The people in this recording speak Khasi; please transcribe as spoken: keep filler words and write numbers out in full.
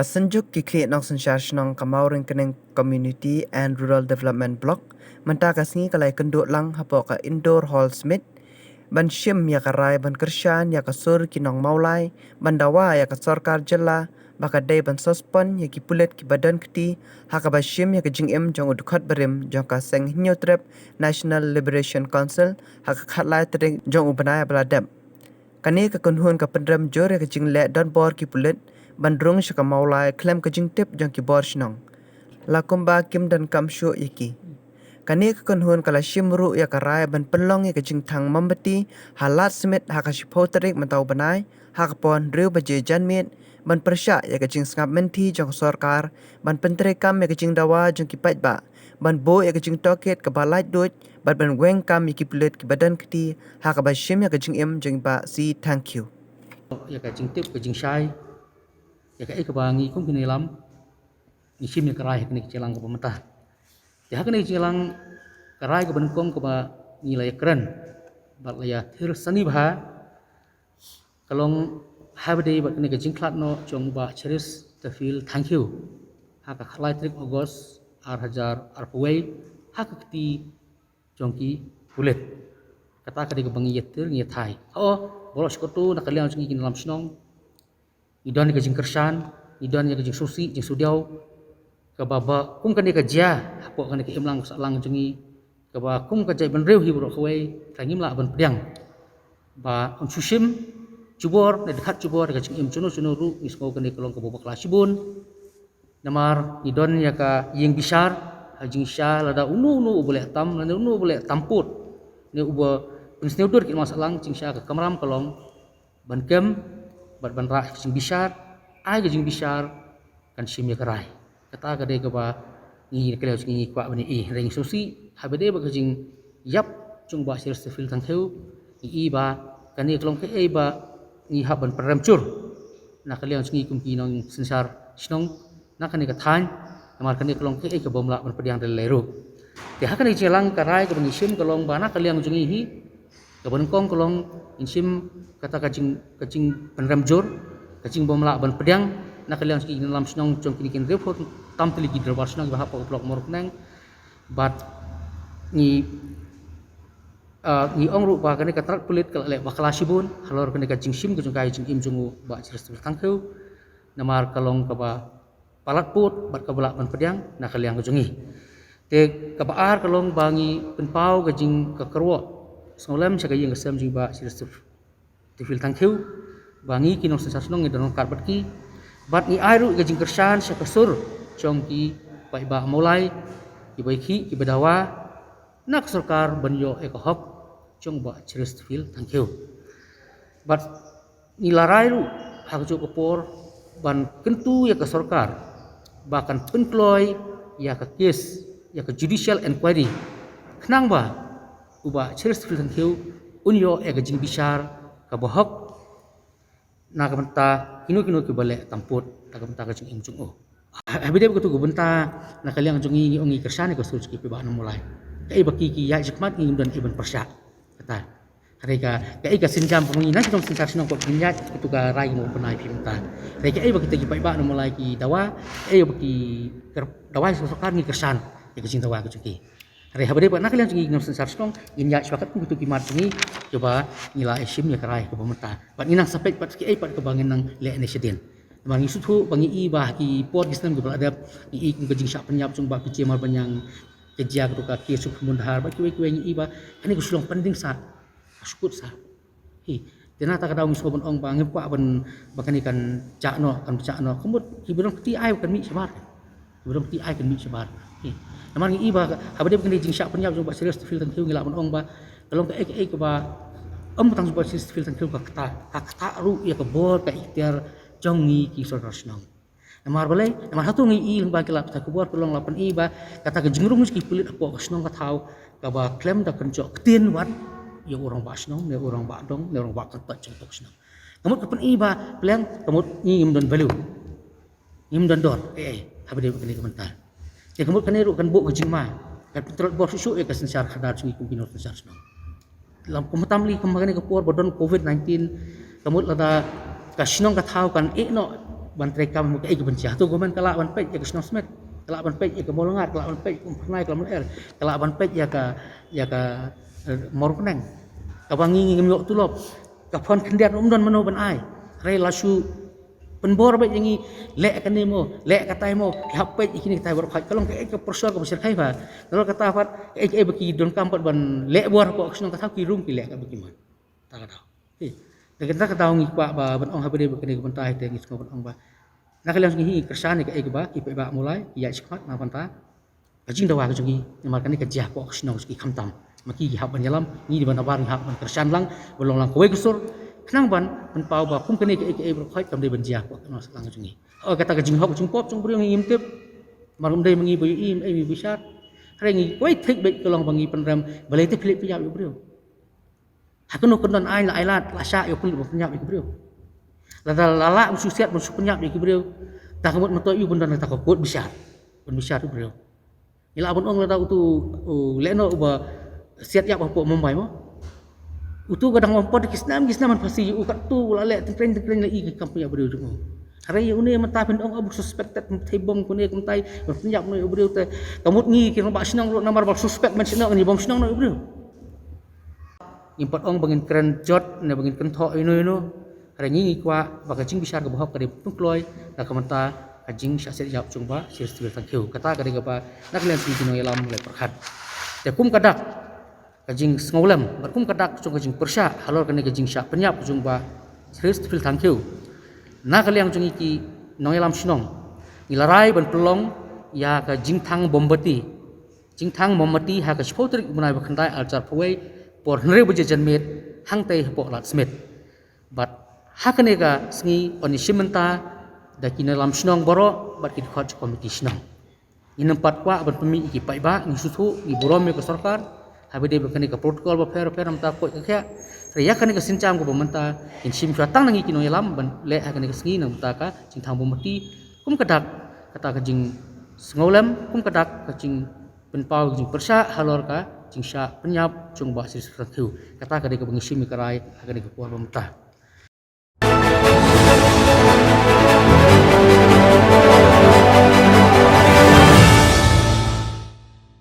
Ka Synjuk ki khlieh nongsynshar shnong ka Mawryngkneng Community and Rural Development Block mynta ka sngi ka la ïakynduh lang hapoh ka Indoor Hall Smit ban shim ïa ka rai ban kyrshan ïa ka sur ki nong Mawlai ban dawa ïa ka sorkar jylla ba ka dei ban suspend ïa ki pulit kiba don kti ha kaba shim ïa ka jingim jong u dkhot barim jong ka seng Hynñiewtrep National Liberation Council ha ka khatlai tarik jong u bnai ba la dep. Kane ka kynhun ka pynrem jur ïa ka jingleh donbor ki pulit ban rung sha ka Mawlai khlem ka jingtip jong ki bor shnong, la kumba kim donkam shuh ïa ki. Kane ka kynhun ka la shim ruh ïa ka rai ban pynlong ïa ka jingthang mombati ha Lad Smit ha ka shiphew tarik mynta u bnai ha ka por hynriew baje janmiet ban pyrshah ïa ka jingsngap mynthi jong ka sorkar ban pyntreikam ïa ka jingdawa jong ki paidbah ban buh ïa ka jingtohkit kaba laitluid bad ban weng kam ïa ki pulit kiba don kti ha kaba shim ïa ka jingim jong i Bah C. Thangkhiew. Ïa ka jingtip, ka jingshai, ïa kaei kaba ngi kum ki nongïalam ngi shim ïa ka rai ha kane ka jingïalang kaba mynta. Te ha kane ka jingïalang, ka rai kaba nyngkong kaba ngi la ïakren bad la ïathir sani bha ka long haba ïadei bad kane ka jingkhlad noh jong u Bah Chesterfield Thangkhiew ha ka khatlai tarik August ar hajar arphew wei ha ka kti jong ki pulit. Kata ka dei kaba ngi ïathir, ngi ïathai. Hooid, baroh shi katta na ka liang jong ngi ki nongïalam shnong, ngi don ïa ka jingkyrshan, ngi don ïa ka jingsngewsih, jingsngewdiaw kaba, ba kum kane ka jia hapoh kane ka imlang ka sahlang jong ngi, kaba kum ka jaitbynriew hi baroh kawei, tang ngim lah ban pdiang ba un shu shim jubor ne dkhat jubor ïa ka jingim juno juno ruh. Ngi sngew kane ka long kaba bakla shibun. Namar ngi don ïa ka ïing bishar, ha jingshisha lada uno uno uba leh tam, lada uno uba leh tam pud ne uba pynsniew dur ki imlang sahlang, jingshisha ka kamram ka long ban kem bad ban rah ka jingbishar, ai ka jingbishar, kan shim ïa ka rai. Kata ka dei kaba ngi na ka liang jong ngi ngi kwah ban ïohi. Hynrei ngi sngewsih haba ïadei bad ka jingïap jong u Bah Chesterfield Thangkhiew, ngi i ba kane ka long kaei ba ngi hap ban pynrem jur na ka liang jong ngi kum ki nongsynshar shnong na kane ka thaiñ. Namar kane ka long kaei kaba ym lah ban pdiang da lei lei ruh. Te ha kane ka jingïalang, ka rai kaba ngi shim ka long ba na ka liang jong ngi hi, kaba nyngkong ka long ngin shim kata ka jing, ka jingpynrem jur, ka jingba ym lah ban pdiang na ka liang jong ki nongïalam shnong jong kine ki hynriewphew tam tylli ki dorbar shnong kiba hapoh u Block Mawryngkneng. Bad ngi, ah, ngi ong ruh ba kane ka tnat pulit ka la leh bakla shibun halor kane ka jingshim ka jong ka ïa ka jingim jong u Bah Chesterfield Thangkhiew. Namar ka long kaba palat pud bad kaba lah ban pdiang na ka liang ka jong ngi. Te kaba ar ka long ba ngi pynpaw ka jing, ka kyrwoh sngewlem sha ka ïing ka sem jong i Bah Chesterfield Thangkhiew, ba ngi ki nongsynshar shnong ngi don ryngkat bad ki, bad ngi ai ruh ka jingkyrshan sha ka sur jong ki paidbah Mawlai, kiba ïakhih, kiba dawa na ka sorkar ban ïoh ïa ka hok jong u Bah Chesterfield Thangkhiew. Bad ngi la rai ruh ha kajuh ka por ban kyntu ïa ka sorkar ba kan pynkloi ïa ka kes, ïa ka judicial inquiry, khnang ba u Bah Chesterfield Thangkhiew un ïoh ïa ka jingbishar kaba hok na ka bynta kino kino kiba leh tam pud na ka bynta ka jingim jong u. Ha, haba ïadei bad katu ka bynta, na ka liang jong ngi, ngi ong ngi kyrshan ïa ka sur jong ki paidbah nong Mawlai. Kaei ba ki, ki ïaid shakhmat, ngim don ei ban pyrshah. Kata. Hynrei ka, kaei ka sienjam ba ngi na ki nongsynshar shnong ba kin ïaid katu ka rai ba ngi bynai phi mynta. Hynrei kaei ba kita ki paidbah nong Mawlai ki dawa, kaei ba ki kyr-, dawa ïa ka sorkar, ngi kyrshan ïa ka jingdawa ka jong ki. Hynrei haba ïadei bad na ka liang jong ngi ki nongsynshar shnong, ngin ïaid shuwa kat kum kito ki mat jong ngi, kiba ngi la ïa shim ïa ka rai kaba mynta. Bad ngin nang sa peit pat kiei pat kaba ngin nang leh ne shadien. Namar ngi sngewthuh ba ngi i ba ha ki por ki snem kiba la dep, ngi i kum ka jingshah pynïap jong u Bah P J Marbaniang, ka jia katu ka case jong u Khun Bynhar, bad kiwei kiwei, ngi i ba kane ka shu long pending sah, ka shu kut sah. Hi, te na kata ka daw ngi sngewbha ban ong ba ngim kwah ban, ba kane kan jah noh, kan jah noh. Ka mut kiba don kti ai kan mih shabar. Kiba don kti ai kan mih shabar. Hi. Namar ngi i ba haba ïadei bad kane ka jingshah pynïap jong u Bah Chesterfield Thangkhiew, ngi lah ban ong ba ka long kaei kaei kaba ym tang jong u Bah Chesterfield Thangkhiew, ka ktah, ka ktah ruh ïa ka bor, ka iktiar jong ngi ki sorkar shnong. Namar balei, namar hato ngi i lyngba ki lad pathai khubor, ka long la pyni ba kata ka jingrung jong ki pulit hapoh ka shnong ka thaw kaba khlem da kynjoh ktien wat ïa u rangbah shnong ne u rangbah dong ne u rangbah kyntoit jong ka shnong. Ka mut ka pyni ba pleng, ka mut ngi ngim don value, ngim don dor ei ei haba ïadei bad kane ka bynta. Te ka mut kane ruh kan buh ka jingma, kan pyntlot bor shuh shuh ïa ka synshar khadar jong ngi kum ki nongsynshar shnong. Lam, kumta mynta kum kane ka por ba don covid nineteen, ka mut lada ka shnong ka thaw kan ïeh noh ban trei kam mo kaei ka ban jia. Hato government ka lah ban peit ïa ka shnong Smit, ka lah ban peit ïa ka Mawlyngad, ka lah ban peit ïa ka Umphyrnai, ka lah ban er, ka lah ban peit ïa ka, ïa ka, eh, Mawryngkneng. Kaba ngi ngim ïoh tulop, ka phon khyndiat um don mano ban ai. Hynrei la shu pynbor beit ïa ngi, leh kane mo, leh katai mo, ki hap peit ïa kine katai baroh khoit. Ka long kaei ka pressure kaba shyrkhei ba. Nalor kata pat kaei kaei ba ki donkam pat ban leh bor hapoh ka shnong, kata ki rung ki leh kaba ki mon. Kata ka daw. Te kata ka daw ngi kwah ba ban ong ha ba dei ba kane ka bynta, te ngi sngew ban ong ba na ka liang jong ngi, ngi kyrshan ïa kaei kaba ki paidbah Mawlai ki ïaid shakhmat na bynta ka jingdawa ka jong ngi, namar kane ka jia hapoh ka shnong jong ngi, khamtam ma ki ki hap ban ïalam, ngi dei ban nabar ngi hap ban kyrshan lang, ban long lang kawei ka sur khnang ban pynpaw ba kum kane kaei kaei baroh khoit kam dei ban jia hapoh ka shnong ka jong ngi. Oh, kata ka jinghok jingpop jong u briew ngi ngim tip. Namar um dei ma ngi ba ïohi, um dei ma ngi ba shad. Hynrei ngi kwah thik beit ka long ba ngi pynrem, balei te phi leh pynïap ïa u briew. Ha kano ka don aiñ la ailad, la shah ïa u pulit ban pynïap ïa ki briew. Lada la lah ban shu siat ban shu pynïap ïa ki briew, tang ka mut mynta ïa u ban don kata ka kot bishar ban bishar ïa u briew. Ngi lah ban ong lada utu u lehnoh uba siat ïap hapoh Mumbai mo, utu ka dang wan poi ki snem ki snem ban phasi ïa u, katto u la leh tyngkreiñ tyngkreiñ la i ki kam pynïap briew jong u. Hynrei ïa une mynta phin ong aba suspected, pynthei bom kane kumtai, ban pynïap ïa u briew te. Ka mut ngi ki rangbah shnong ruh namar ba suspect ban shnong ngi bom shnong ïa u briew. Ngim pat ong ba ngin kren jot ne ba ngin kynthoh ïano ïano. Hynrei ngi ngi kwah ba ka jingbishar kaba hok ka dei pynkloi na ka bynta ka jingshah siat ïap jong Bah Shri Stivil Thangkhiew. Kata ka dei kaba na ka liang jong ngi ki nongïalam la pyrkhat. Te kum ka dak ka jingsngewlem bad kum ka dak jong ka jingpyrshah halor kane ka jingshah pynïap jong Bah Shri Stivil Thangkhiew, na ka liang jong ngi ki nongïalam shnong ngi la rai ban pynlong ïa ka jingthang mombati. Jingthang mombati ha ka shiphew tarik u bnai ba khyndai arhajar arphew wei, por hynriew baje janmiet, hangtei hapoh Lad Smit. Bad ha kane ka sngi yn ïashim bynta da ki nongïalam shnong baroh bad ki dkhot jong ka komiti shnong. Ngim pat kwah ban pynmih ïa ki paidbah, ngi sngewthuh, ngi burom ïa ka sorkar, haba dei ba kane ka protocol bapher bapher namar ka koit ka khiah. Hynrei ïa kane ka sienjam kaba mynta ngin shim shuwa tang na ngi ki nongïalam ban leh ha kane ka sngi namar ka jingthang mombati. Kum ka dak kata ka jingsngewlem, kum ka dak ka jing pynpaw ka jingpyrshah halor ka jingshah pynïap jong Bah Shri Stivil Thangkhiew. Kata ka dei kaba ngi shim ïa ka rai ha kane ka por ba mynta.